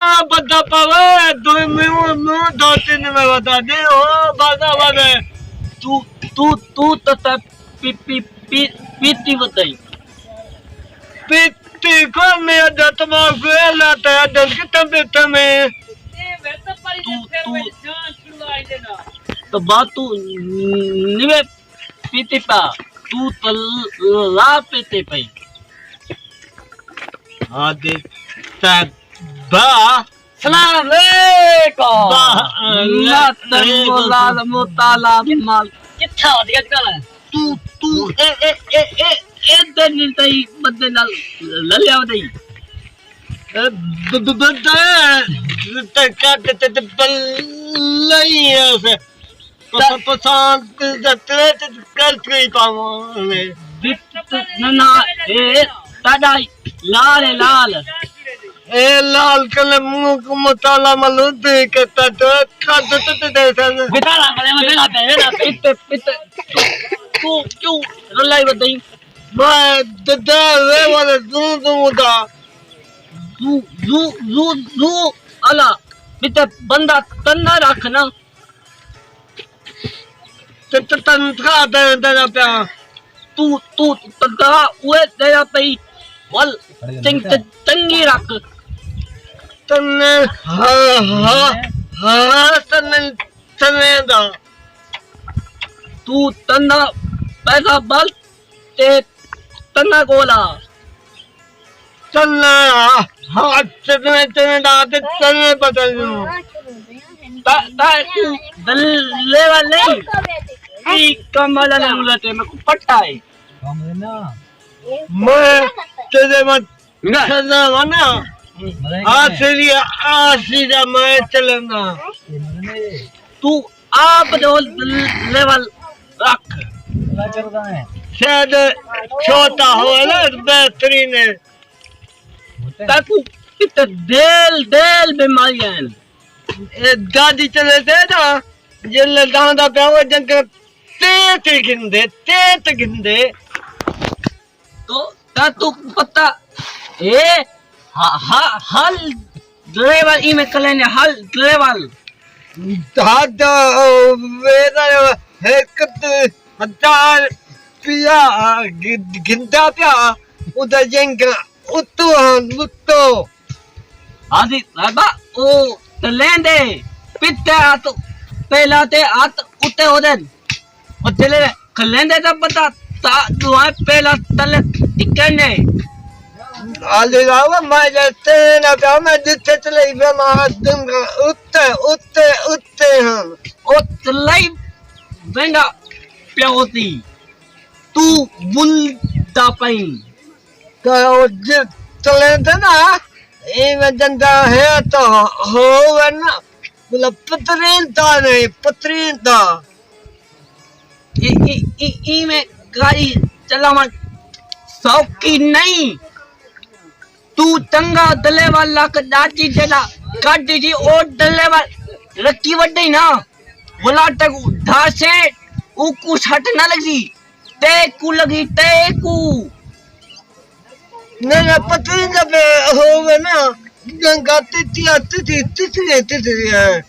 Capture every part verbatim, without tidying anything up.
آ بندہ پاوے، دوئے میوں، میوں دھوتی نے میں ودا دے، او بندہ ودا۔ تو، تو، تو تتا پی، پی، پی، پیتی ودائی۔ پیتی کو میں اڈا تماکو اے لاتا اڈا کتم پیتا میں۔ تو، تو، تو با تو نیوے پیتی پا، تو تلا پیتے پئی۔ ہاں دے، تبا۔ سلام علیکم۔ با-، ماتم لال مطالعہ مال۔ کتھا ہو گیا کل؟ تو، تو، اے، اے، اے، اے، اے دے نہیں تئی بدے نال للیا ہو دئی۔ اے ب-، ب-، بدے تے کٹ تے، تے بلئی ہے اسے۔ پ-، پ-، پسند تے تے کر کے پاواں۔ نہ، نہ، اے تاڈا لال ہے، لال۔ اے لال کلے منہ کو مطالعہ ملو دے کے تاڈا کھد تے تے دے سن۔ بتالا کلے میں نا تے، نا تے۔ پتے، پتے۔ تو کیوں رلائی ودئی؟ میں ددا وے والے دوں دوں دا۔ دو، دو، دو، دو، الا، پتے بندہ تنا رکھ نا۔ تے، تے تنخواہ دے، دیندا پیا۔ تو، تو تنخواہ اوئے دیندا پئی۔ ول، چنگ-، چنگی رکھ۔ تنے، ہاں، ہاں، ہاں، تنے، تنے دا۔ تو تنا پیسہ بل تے تنا ڳولا۔ تنا، ہاں، تنے، تنے دا تے تنے بدل دوں۔ تا، تا کو دلے والے۔ ای کمل نے ملتے میں کو پٹا ہے۔ میں تیرے مت نہ۔ چلنا وانا۔ آسری دا، آسری دا میں چلنا۔ تو آپ جو لیول رکھ۔ شاید چھوٹا ہوئے نا، بہترین ہے۔ تاکو کتے ڈیل، ڈیل بیماریاں ہیں۔ اے گاڈی چلے تے نا، جلے داندا پیا ہو جنگ تے تے گھندے، تے تے گھندے۔ تو تا تو پتہ اے، ہا، ہا، ہل ڈرائیور ای میں کلے نے، ہل ڈرائیور۔ دادا، او، ویرا، حرکت، ہزار پیا، گ-، گھندا پیا، ادا جنگ اتو ہن، اتو۔ ہاں جی، بابا، او تلیندے، پتے ہتھ، پہلا تے ہتھ اتے ہو دن۔ او تلے کلیندے دا پتہ تا دعائیں پہلا تلے ٹکنے۔ علی بابا، میں جے تیرے نہ پیا، میں جتھے چلے پیا، میں دن اتے، اتے، اتے ہاں۔ او تلے ویندا پیو سی، تو بلدا پئیں۔ کہ او جے تلیندے نا، ایویں جنگا ہے تو ہووے نا، مطلب پترین تا نہیں، پترین تا۔ ای، ای، ای، ای میں گاڑی چلاوݨ سوکھی نہیں۔ تو چنگا دلے والا ک ڈاچی جیڑھا کڈ جی او دلے وال رکھی وڈی نا۔ ولا تک ڈھاسے، اوکوں سٹ نہ لگی۔ تیکوں لگی، تیکوں۔ نہ، نہ، پتہ نہیں جب ہووے نا، جنگا تتیا، تتی، تتری، تتری ہے۔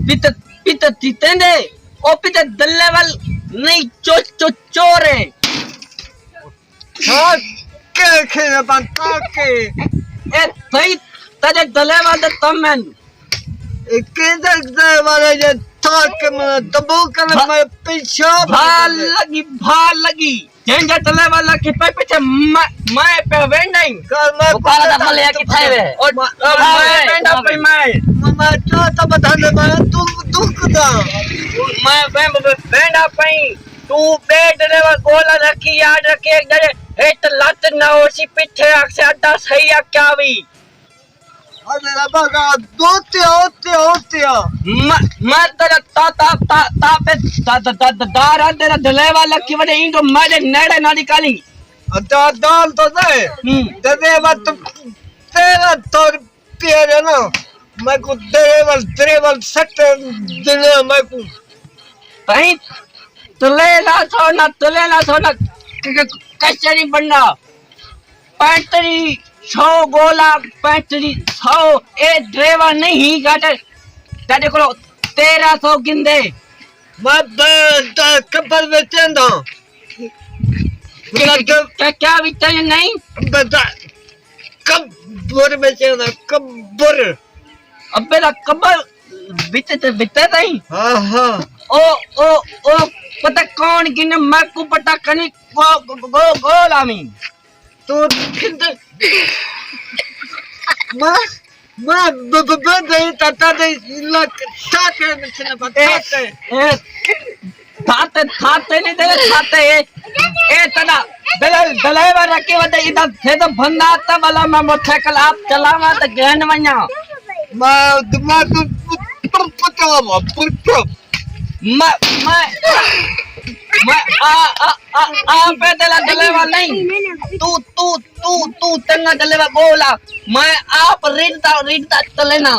پت، پت تیتیں دے، او پت دلے وال نہیں، چو، چو، چور ہے۔ ہاں، کے کھیرے بن تاکے۔ اے بھائی، تیرے دلے وال دے تمن۔ اے کیندے دے والے جے تھاک میں دبو کر بھا-، میں پیشاب بھا نکل گئے۔ لگی، بھا لگی۔ جیں جے تلے والا کھپے پیچھے میں، میں پہ وینڈنگ۔ کر میں مکالا دا ملیا کتھے وے؟ اور، اور میں وینڈا پہ میں۔ میں، میں کیا تا بتا دے میں، تو، تو کدا؟ میں وین-، وینڈا پہ، تو بے ڈرائیور گولا رکھی، یاد رکھی، ایک جڑے ہٹ لت نہ ہو سی، پیچھے آکھ سے اڈا صحیح آ کیا وی۔ ارے ربا کا دوتیا، اوتیا، اوتیا۔ م-، میں تیرا تا، تا، تا، تا پہ دا، دا، دا، دا، دارا تیرا دلیوا لکی وڈے اینڈو میرے نیڑے نہ نکالی۔ دا، دال تو دے۔ ہوں۔ دے دے وقت تیرا تو پیرے نا۔ میں کو دلیوا، دلیوا سٹ دینا میں کو۔ تائیں تلے لا سو نہ، تلے لا سو نہ، ک-، ک-، کچھ نہیں بننا۔ پینتری سو گولا پینٹری، سو۔ اے ڈرائیور نہیں گٹ، تیرے کولو تیرہ سو گندے۔ میں ب-، ت-، کبر وچیندا۔ کہ، کہ، کہ کیا وچے نہیں؟ بتا، کبر وچیندا، کبر۔ ابے دا کبر وچے تے وچے تائیں۔ ہاں، ہاں۔ او، او، او، پتہ کون کنے میکوں پٹا کنی گو-، گو-، گو-، گول آویں۔ تو کھد-، ماں، ماں، ب-، ب-، ب-، دے تا، تا دے لک، تا تے نچھنا پا، تا اے، تے۔ اے، تا تے، تا تے نہیں دے، تا تے، اے، اے تنا، دلائے، دلائے وا رکھے ودے، ادا تھے تو بھندا تا والا میں موٹرسائیکل آپ چلاواں تے گھن ونجاں۔ ماں، ماں، تو، تو، پتا وا، پتا۔ میں، میں، میں، آ، آ، آ، آ، پہ دلا دلائے وا نہیں۔ تو، تو، تو، تو تنگا دلے وا ڳولا، میں آپ ریڑھدا، ریڑھدا چلینا۔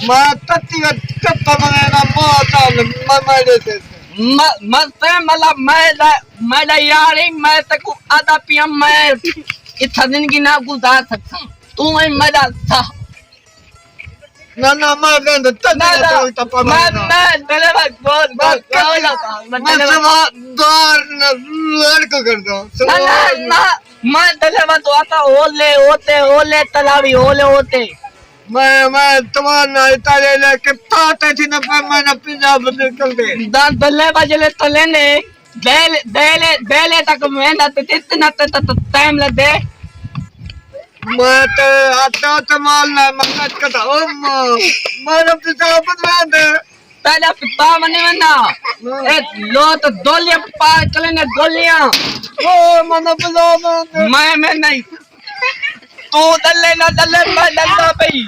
میں تتی وچ چپا مرینا، ماں چال، میں، میں ݙیسے۔ م-، مرتے ملا، میں لا-، میں لا یاری، میں تیکوں آہدا پیاں، میں اتھاں زندگی نہ گزار سکساں۔ توں ایں میݙا ساہ۔ نہ، نہ، میں ویندے، تیݙے نہ، نہ، نال کوئی ٹپا میں، مارنا۔ میں دلے وا ڳول، میں ڳول، ڳول، میں میں دلے وا سوا دار نہ لڑ کو کردا۔ نہ، نہ، سوا نہ، میں دلے وا تو آتا اولے ہوتے، اولے تلاوی، اولے ہوتے۔ میں، میں تمہار نال تالے لے کے پاتے تھی نہ پہ میں نہ پنجاب نکل دے۔ دا دلے وا جلے تلے نے، دہلے، دہلے، دہلے تک ویندا تے اتنا تے، تے، تے ٹائم لدے۔ میں تے آٹا تے مال نہ مدد کردا۔ او ماں، میرا پیشاب بند۔ تیݙا پتا منی ویندا۔ اے لو تے دولیاں پا کلے نے دولیاں۔ او من بلا میں۔ میں، میں نہیں۔ تو دلے نہ دلے، میں ݙسدا پئی۔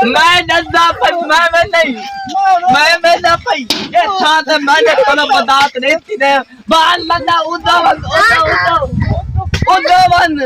میں ݙسدا پئی، میں، میں نہیں۔ میں، میں نہ پئی۔ اے تھاں تے میں نے کولو بدات نہیں تھی دے۔ بال لگا، ادا ون، ادا، ادا، ادا ون۔